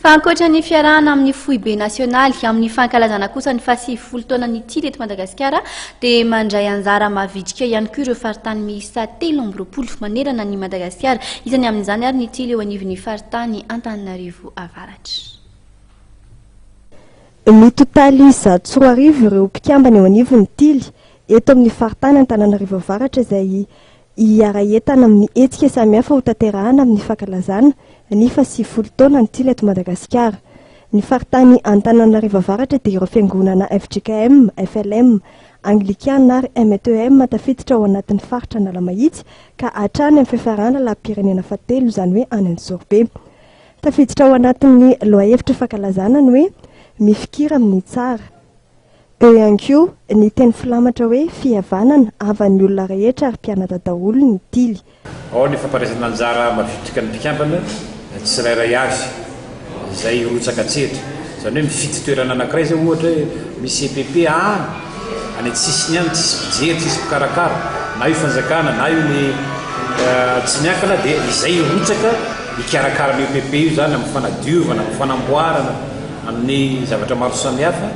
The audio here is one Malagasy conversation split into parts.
Fa ankoatra ny fiarahana amin'ny foibe nasionaly amin'ny fankalazana kosa ny faha-90 taonan'ny Tily eto Madagasikara dia mandray anjara mavitrika ihany koa ireo faritany miisa 23 manerana an'i Madagasikara. Isany amin'izany ary ny Tily eo anivon'ny faritany Antananarivo Avaratra. Mitotaly 2100 ireo mpikambana eo anivon'ny Tily eto amin'ny faritany Antananarivo Avaratra izay Hiara-hientana amin'ny hetsika samihafa hotanterahana amin'ny fankalazana ny faha-90 taona ny Tily eto Madagasikara. Ny faritany Antananarivo Avaratra dia ireo fiangonana fjkm, flm, Anglikana ary METEM tafiditra ao anatin'ny faritra Analamahitsy ka hatrany amin'ny fiafarana lalam-pirenena fahatelo izany hoe any Anjozorobe. Tafiditra ao anatin'ny lohahevitra fankalazana ny hoe Mifikira amin'ny tsara. Eo ihany koa ny teny filamatra hoe fihavanana, havan'ny olona rehetra ary mpianada daholo ny Tily. Ao ny fampandraisana anjara mavitrika ny mpikambana tsirairay avy izay hirotsaka an-tsehatra. Izany hoe mifidy toerana anankiray izay ohatra hoe misy EPP any, any an-tsisiny any tsisy mpijery, tsisy mpikarakara, na io fanjakana na io ny tsy miankina dia izay hirotsaka hikarakara an'io EPP io izany amin'ny fanadiovana, amin'ny fanamboarana, amin'ny zavatra maro samihafa.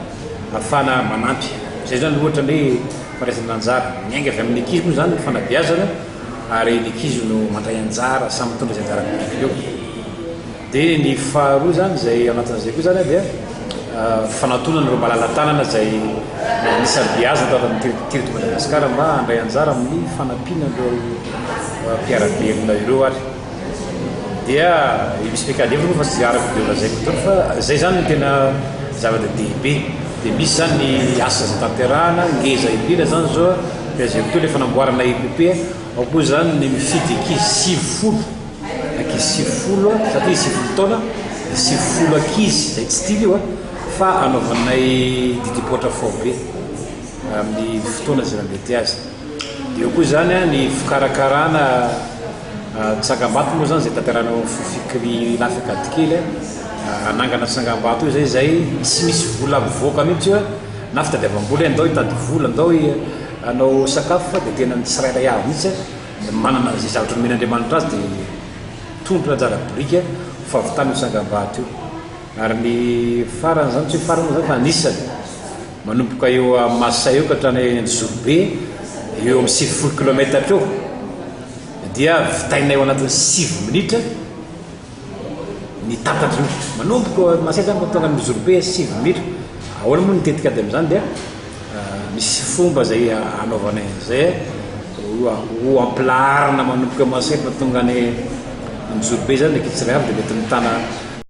Ahafahana manampy. Izay izany ohatra ny hoe fandraisana anjara. Miainga avy amin'ny ankizy moa izany ny fanabeazana ary ny ankizy no mandray anjara, samy mitondra izay anjara biriky eo. Dia ny faharoa izany izay ao anatin'izay koa izany dia fanantonana ireo malala-tanana izay anisan'ny beazina tato amin'ny Tily eto Madagasikara mba handray anjara amin'ny fanampiana ireo mpiara-belona ireo ary. Dia misy PKD moa fa tsy arako dia holazaiko intsony fa zay zany no tena zava-dehibe. Dia misy zany ny asa izay tanterahana, ngeza indrindra zany zao dia lazaiko teo ilay fanamboarana EPP, ao koa zany ny mifidy ankizy 90, ankizy 90 satria 90 taona, dia 90 ankizy izay tsy tiana io fa anaovanay didipoitra faobe amin'ny fotoana izay mahamety azy. Dia eo koa izany ny fikarakarana tsangambato moa izany izay tanterahina ao amin'ny Fofikri Ilafy Ankadikely. Hanangana tsangambato io izay izay tsy misy vola mivoaka mihitsy io na fitadiavam-bola hoe andao hitady vola, andao hanao sakafo fa dia tena ny tsirairay avy mihitsy manana izay zavatra nomen'Andriamanitra azy dia mitondra anjara biriky ho fahavitana io tsangambato io. Ary ny farany izany, tsy hoe farany moa izany fa anisany. Manomboka eo Masay eo ka hatrany Anjozorobe, eo amin'ny 90 kilometatra eo, dia vitaina eo anatin'ny 9 minitra ny tatatra io. Manomboka eo Masay izany vao tonga any Anjozorobe, 9 minitra. Ahoana moa ny tetikady amin'izany dia misy fomba izay hanaovana an'izay ho ampilaharana manomboka eo Masay fa tonga any Anjozorobe izany ny ankizy tsirairay avy dia mety mitana.